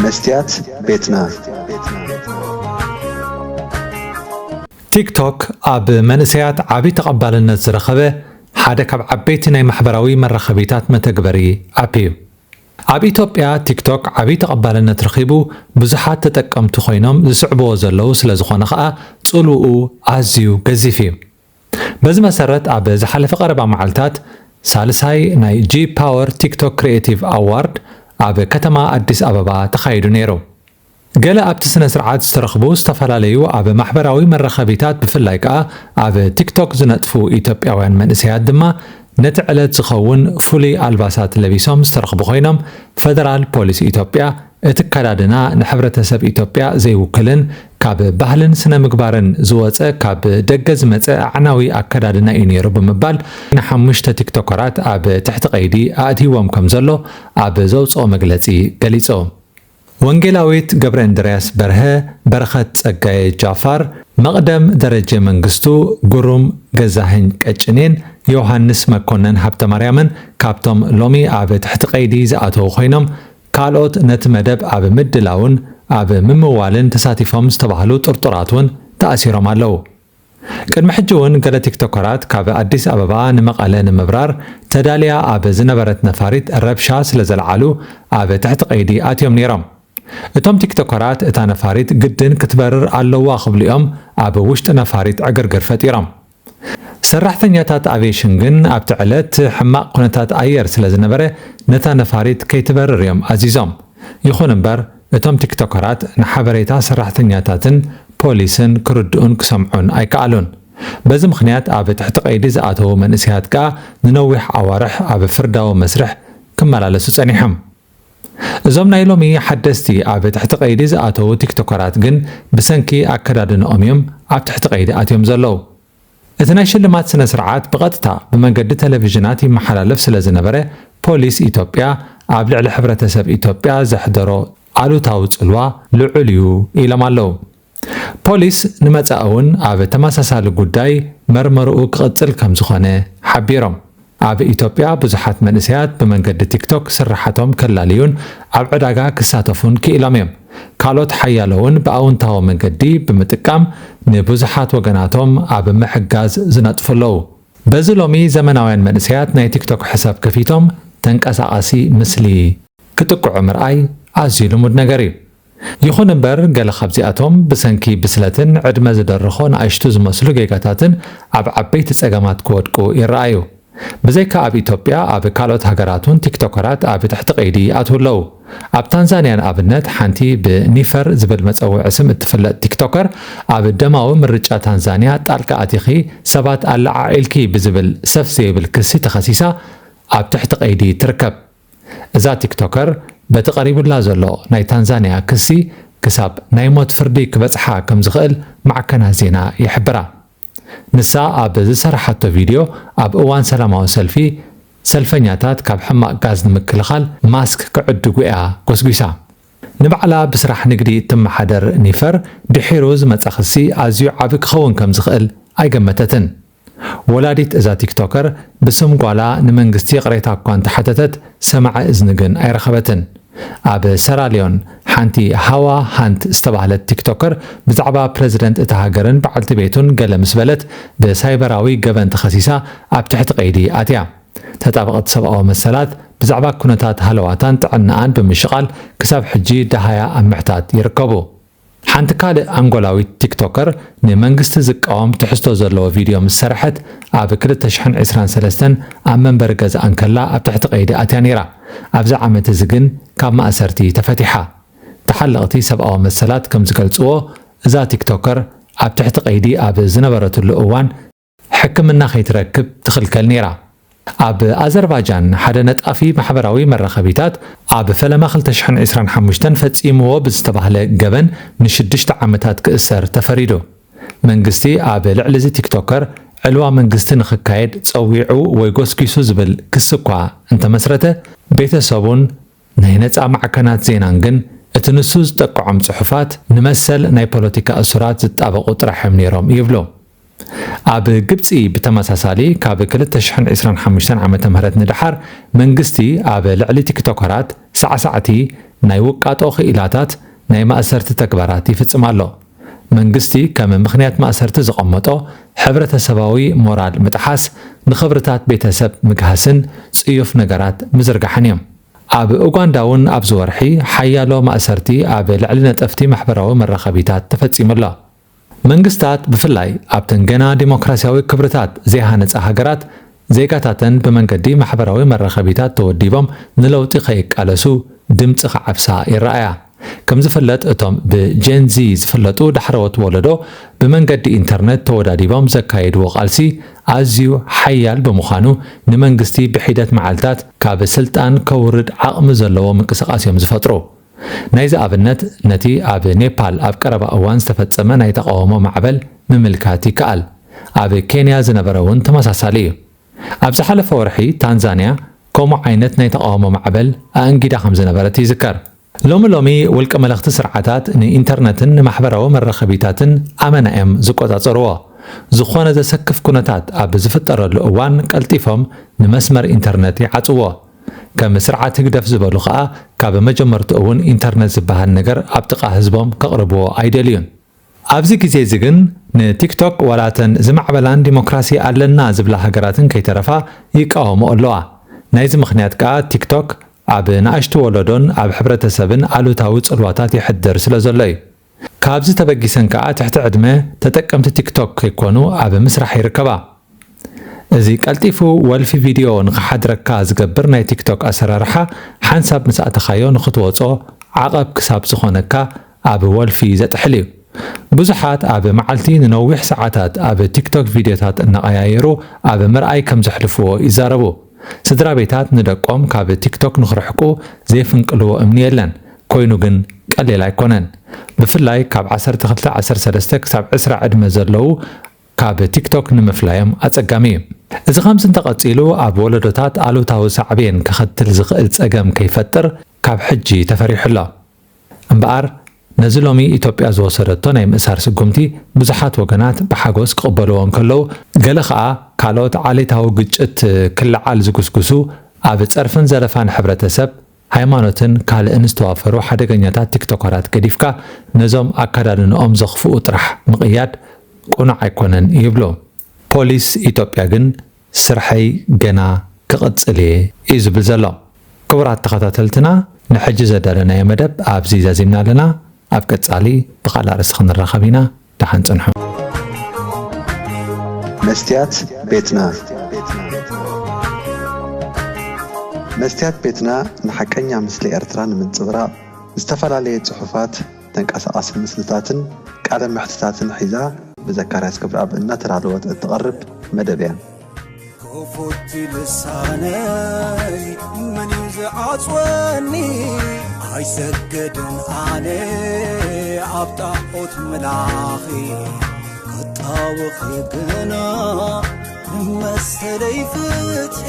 መስትያት ቤትና። ቲክቶክ ኣብ መንእሰያት ዓቢ ተቐባልነት ዝረኸበ ሓደ ካብ ዓበይቲ ናይ ማሕበራዊ መራኸቢታት መተግበሪ ኣፕ እዩ። ኣብ ኢትዮጵያ ቲክቶክ ዓቢ ተቐባልነት ረኺቡ ብዙሓት ተጠቀምቲ ኮይኖም ዝስዕብዎ ዘለዉ ስለ ዝኾነ ከኣ ጽልውኡ ኣዝዩ ገዚፍ እዩ። በዚ መሰረት ኣብ ዝሓለፈ ቀረባ መዓልታት ሳልሳይ ናይ ጂ ፓወር ቲክቶክ ክሪኤቲቭ ኣዋርድ ኣብ ከተማ ኣዲስ ኣበባ ተኻይዱ ነይሩ። ገለ ኣብቲ ስነ ስርዓት ዝተረኽቡ ዝተፈላለዩ ኣብ ማሕበራዊ መራኸቢታት ብፍላይ ከኣ ኣብ ቲክቶክ ዝነጥፉ ኢትዮጵያውያን መንእሰያት ድማ ነቲ ዕለት ዝኸውን ፍሉይ ኣልባሳት ለቢሶም ዝተረኽቡ ኮይኖም ፈደራል ፖሊስ ኢትዮጵያ እቲ ኣከዳድና ንሕብረተሰብ ኢትዮጵያ ዘይውክልን ካብ ባህልን ስነ ምግባርን ዝወፀ ካብ ደገ ዝመፀ ኣዕናዊ ኣከዳድና እዩ ነይሩ ብምባል ንሓሙሽተ ቲክቶከራት ኣብ ትሕቲ ቀይዲ ኣእትይዎም ከም ዘሎ ኣብ ዘውፅኦ መግለፂ ገሊፁ። ወንጌላዊት ገብረ እንድርያስ በርሀ፣ በረኸት ጸጋየ ጃፋር፣ መቕደም ደረጀ መንግስቱ፣ ግሩም ገዛኸኝ ቀጭኔን ዮሃንስ መኮነን ሃብተማርያምን ካብቶም ሎሚ ኣብ ትሕቲ ቀይዲ ዝኣተዉ ኮይኖም ካልኦት ነቲ መደብ ኣብ ምድላውን ኣብ ምምዋልን ተሳቲፎም ዝተባህሉ ጥርጡራት እውን ተኣሲሮም ኣለዉ። ቅድሚ ሕጂ እውን ገለ ቲክቶከራት ካብ ኣዲስ ኣበባ ንመቐለ ንምብራር ተዳልያ ኣብ ዝነበረት ነፋሪት ረብሻ ስለ ዘልዓሉ ኣብ ትሕቲ ቀይዲ ኣትዮም ነይሮም። እቶም ቲክቶከራት እታ ነፋሪት ግድን ክትበርር ኣለዋ ክብሉ እዮም ኣብ ውሽጢ ነፋሪት ዕግርግር ፈጢሮም። ሰራሕተኛታት ኣቪየሽን ግን ኣብቲ ዕለት ሕማቕ ኩነታት ኣየር ስለ ዝነበረ ነታ ነፋሪት ከይትበርር እዮም ኣዚዞም። ይኹን እምበር እቶም ቲክቶከራት ንሓበሬታ ሰራሕተኛታትን ፖሊስን ክርድኡን ክሰምዑን ኣይከኣሉን። በዚ ምኽንያት ኣብ ትሕቲ ቀይዲ ዝኣተዉ መንእሰያት ከኣ ንነዊሕ ኣዋርሕ ኣብ ፍርዳዊ መስርሕ ክመላለሱ ጸኒሖም። እዞም ናይ ሎሚ ሓደስቲ ኣብ ትሕቲ ቀይዲ ዝኣተዉ ቲክቶከራት ግን ብሰንኪ ኣከዳድንኦም እዮም ኣብ ትሕቲ ቀይዲ ኣትዮም ዘለዉ። እቲ ናይ ሽልማት ስነ ስርዓት ብቐጥታ ብመገዲ ቴሌቪዥናት ይመሓላለፍ ስለ ዝነበረ ፖሊስ ኢትዮጵያ ኣብ ልዕሊ ሕብረተሰብ ኢትዮጵያ ዘሕደሮ ኣሉታዊ ጽልዋ ልዑል እዩ ኢሎም ኣለዉ። ፖሊስ ንመጻኢ እውን ኣብ ተመሳሳሊ ጉዳይ መርመርኡ ክቕጽል ከም ዝኾነ ሓቢሮም። ኣብ ኢትዮጵያ ብዙሓት መንእሰያት ብመንገዲ ቲክቶክ ስርሓቶም ከላልዩን ኣብ ዕዳጋ ክሳተፉን ክኢሎም እዮም። ካልኦት ሓያሎ እውን ብኣውንታዊ መንገዲ ብምጥቃም ንብዙሓት ወገናቶም ኣብ ምሕጋዝ ዝነጥፉ ኣለዉ። በዚ ሎሚ ዘመናውያን መንእሰያት ናይ ቲክቶክ ሕሳብ ከፊቶም ተንቀሳቓሲ ምስሊ ክጥቅዑ ምርኣይ ኣዝዩ ልሙድ ነገር እዩ። ይኹን እምበር ገለ ካብዚኣቶም ብሰንኪ ብስለትን ዕድመ ዝደረኾ ንኣሽቱ ዝመስሉ ጌጋታትን ኣብ ዓበይቲ ጸገማት ክወድቁ ይረኣዩ። ብዘይካ ኣብ ኢትዮጵያ ኣብ ካልኦት ሃገራት እውን ቲክቶከራት ኣብ ትሕቲ ቀይዲ ይኣትዉ ኣለዉ። ኣብ ታንዛንያ ንኣብነት ሓንቲ ብኒፈር ዝብል መጸውዒ ስም እትፍለጥ ቲክቶከር ኣብ ደማዊ ምርጫ ታንዛንያ ጣልቃ ኣቲኺ ሰባት ኣለዓዒልኪ ብዝብል ሰፍ ዘይብል ክሲ ተኸሲሳ ኣብ ትሕቲ ቀይዲ ትርከብ። እዛ ቲክቶከር በቲ ቀሪቡላ ዘሎ ናይ ታንዛንያ ክሲ ክሳብ ናይ ሞት ፍርዲ ክበጽሓ ከም ዝኽእል ማዕከናት ዜና ይሕብራ። ንሳ ኣብ ዝሰራሓቶ ቪድዮ ኣብ እዋን ሰላማዊ ሰልፊ ሰልፈኛታት ካብ ሕማቕ ጋዝ ንምክልኻል ማስክ ክዕድጉ እያ ጎስጒሳ። ንባዕላ ብስራሕ ንግዲ እትመሓደር ኒፈር ድሒሩ ዝመጻ ክሲ ኣዝዩ ዓቢ ክኸውን ከም ዝኽእል ኣይገመተትን። ወላዲት እዛ ቲክቶከር ብስም ጓላ ንመንግስቲ ይቕሬታ እኳ እንተሓተተት ሰማዒ እዝኒ ግን ኣይረኸበትን። ኣብ ሰራልዮን ሓንቲ ሃዋ ሃንት ዝተባህለት ቲክቶከር ብዛዕባ ፕረዚደንት እታ ሃገርን በዓልቲ ቤቱን ገለ ምስ በለት ብሳይበራዊ ገበን ተኸሲሳ ኣብ ትሕቲ ቀይዲ ኣትያ። ተጣበቕቲ ሰብኣዊ መሰላት ብዛዕባ ኩነታት ሃለዋታን ጥዕናኣን ብምሽቓል ክሳብ ሕጂ ደሃያ ኣብ ምሕታት ይርከቡ። ሓንቲ ካልእ ኣንጎላዊት ቲክቶከር ንመንግስቲ ዝቃወም ትሕዝቶ ዘለዎ ቪድዮ ምስ ሰረሐት ኣብ ክልተ ሽሕን ዕስራን ሰለስተን ኣብ መንበሪ ገዛኣ እንከላ ኣብ ትሕቲ ቀይዲ ኣትያ ነይራ። ኣብዚ ዓመት እዚ ግን ካብ ማእሰርቲ ተፈቲሓ። ተሓለቕቲ ሰብኣዊ መሰላት ከም ዝገልጽዎ እዛ ቲክቶከር ኣብ ትሕቲ ቀይዲ ኣብ ዝነበረትሉ እዋን ሕክምና ከይትረክብ ትኽልከል ነይራ። ኣብ ኣዘርባጃን ሓደ ነጣፊ ማሕበራዊ መራኸቢታት ኣብ ፈለማ ክልተ ሽሕን ዕስራን ሓሙሽተን ፈጺምዎ ብዝተባህለ ገበን ንሽዱሽተ ዓመታት ክእሰር ተፈሪዱ። መንግስቲ ኣብ ልዕሊ እዚ ቲክቶከር ዕልዋ መንግስቲ ንኽካየድ ጸዊዑ ወይ ጎስጒሱ ዝብል ክሲ እኳ እንተመስረተ፣ ቤተሰቡን ናይ ነጻ ማዕከናት ዜናን ግን እቲ ንሱ ዝጠቅዖም ጽሑፋት ንመሰል ናይ ፖለቲካ እሱራት ዝጣበቑ ጥራሕ እዮም ነይሮም ይብሉ። ኣብ ግብጺ ብተመሳሳሊ ካብ ክልተ ሽሕን ዕስራን ሓሙሽተን ዓመተ ምህረት ንደሓር መንግስቲ ኣብ ልዕሊ ቲክቶከራት ሳዕሳዕቲ ናይ ውቃጦ ክኢላታት ናይ ማእሰርቲ ተግባራት ይፍጽም ኣሎ። መንግስቲ ከም ምኽንያት ማእሰርቲ ዘቐመጦ ሕብረተሰባዊ ሞራል ምጥሓስ፣ ንኽብርታት ቤተሰብ ምግሃስን ጽዩፍ ነገራት ምዝርጋሕን እዮም። ኣብ ኡጋንዳ እውን ኣብዚ ወርሒ ሓያሎ ማእሰርቲ ኣብ ልዕሊ ነጠፍቲ ማሕበራዊ መራኸቢታት ተፈጺሙ ኣሎ። መንግስታት ብፍላይ ኣብተን ገና ዲሞክራሲያዊ ክብርታት ዘይሃነጻ ሃገራት ዜጋታተን ብመንገዲ ማሕበራዊ መራኸቢታት ተወዲቦም ንለውጢ ከይቃለሱ ድምጺ ክዓብሳ ይረኣያ። ከም ዝፍለጥ እቶም ብጀን ዚ ዝፍለጡ ዳሕረዎት ወለዶ ብመንገዲ ኢንተርነት ተወዳዲቦም ዘካየድዎ ቃልሲ ኣዝዩ ሓያል ብምዃኑ ንመንግስቲ ብሒደት መዓልታት ካብ ስልጣን ከውርድ ዓቕሚ ዘለዎ ምንቅስቓስ እዮም ዝፈጥሩ። ናይዚ ኣብነት ነቲ ኣብ ኔፓል ኣብ ቀረባ እዋን ዝተፈጸመ ናይ ተቓውሞ ማዕበል ምምልካት ይከኣል። ኣብ ኬንያ ዝነበረ እውን ተመሳሳሊ እዩ። ኣብ ዝሓለፈ ወርሒ ታንዛንያ ከምኡ ዓይነት ናይ ተቓውሞ ማዕበል ኣእንጊዳ ከም ዝነበረት ይዝከር። ሎሚ ሎሚ ውልቀ መለኽቲ ስርዓታት ንኢንተርነትን ንማሕበራዊ መራኸቢታትን ኣመና እዮም ዝቆጻጸርዎ። ዝኾነ ዘሰክፍ ኩነታት ኣብ ዝፍጠረሉ እዋን ቀልጢፎም ንመስመር ኢንተርነት ይዓጽዎ። ከም ስርዓት ህግደፍ ዝበሉ ኸኣ ካብ መጀመርትኡ እውን ኢንተርነት ዝበሃል ነገር ኣብ ጥቓ ህዝቦም ከቕርብዎ ኣይደልዩን። ኣብዚ ግዜ እዚ ግን ንቲክቶክ ዋላተን ዝማዕበላን ዲሞክራሲ ኣለና ዝብላ ሃገራትን ከይተረፋ ይቃወምኦ ኣለዋ። ናይዚ ምኽንያት ከኣ ቲክቶክ ኣብ ንኣሽቱ ወለዶን ኣብ ሕብረተሰብን ኣሉታዊ ጽልዋታት የሕድር ስለ ዘሎ እዩ። ካብዚ ተበጊሰን ከኣ ትሕቲ ዕድመ ተጠቀምቲ ቲክቶክ ከይኮኑ ኣብ ምስራሕ ይርከባ። እዚ ቀልጢፉ ወልፊ ቪድዮ ንኽሓድረካ ዝገብር ናይ ቲክቶክ ኣሰራርሓ ሓንሳብ ምስ ኣተኻዮ ንኽትወጾ ዓቐብ ክሳብ ዝኾነካ ኣብ ወልፊ ዘጥሕል እዩ። ብዙሓት ኣብ መዓልቲ ንነዊሕ ሰዓታት ኣብ ቲክቶክ ቪድዮታት እናቐያየሩ ኣብ ምርኣይ ከም ዘሕልፍዎ ይዛረቡ። ስድራ ቤታት ንደቆም ካብ ቲክቶክ ንኽርሕቁ ዘይፍንቅልዎ እምኒ የለን። ኮይኑ ግን ቀሊል ኣይኮነን። ብፍላይ ካብ ዓሰርተ ክልተ ዓሰርተ ሰለስተ ክሳብ ዕስራ ዕድመ ዘለዉ ካብ ቲክቶክ ንምፍላዮም ኣጸጋሚ እዩ። እዚ ከምዚ እንተቐጺሉ ኣብ ወለዶታት ኣሉታዊ ሳዕቤን ከኸትል ዝኽእል ጸገም ከይፈጥር ካብ ሕጂ ተፈሪሑ ኣሎ። እምበኣር ነዚ ሎሚ ኢትዮጵያ ዝወሰደቶ ናይ ምእሳር ስጉምቲ ብዙሓት ወገናት ብሓጎስ ክቕበልዎ እንከለዉ፣ ገለ ኸኣ ካልኦት ዓሌታዊ ግጭት ክለዓል ዝጉስጉሱ ኣብ ጸርፍን ዘለፋን ሕብረተሰብ፣ ሃይማኖትን ካልእን ዝተዋፈሩ ሓደገኛታት ቲክቶከራት ገዲፍካ ነዞም ኣከዳድንኦም ዘኽፍኡ ጥራሕ ምቕያድ ቅኑዕ ኣይኮነን ይብሉ። ፖሊስ ኢትዮጵያ ግን ስርሐይ ገና ክቕጽል እየ እዩ ዝብል ዘሎ። ክቡራት ተኸታተልትና፣ ንሕጂ ዘዳለናዮ መደብ ኣብዚ ዛዚምና ኣለና። ኣብ ቀጻሊ ብኻልእ ኣርእስቲ ክንራኸብ ኢና። ደሓን ጽንሑ። መስትያት ቤትና። መስትያት ቤትና ንሓቀኛ ምስሊ ኤርትራ ንምንጽብራቕ ዝተፈላለየ ጽሑፋት፣ ተንቀሳቓሲ ምስልታትን ቃለ መሕትታትን ሒዛ ብዘካርያስ ክብረኣብ እናተዳለወት እትቐርብ መደብ እያ። ክፉት ልሳነይ መን እዩ ዝዓጽወኒ? ኣይሰግድን ኣነ ኣብ ጣዖት ምላኺ፣ ክጣወኺ ግና መሰለይ ፍትሒ።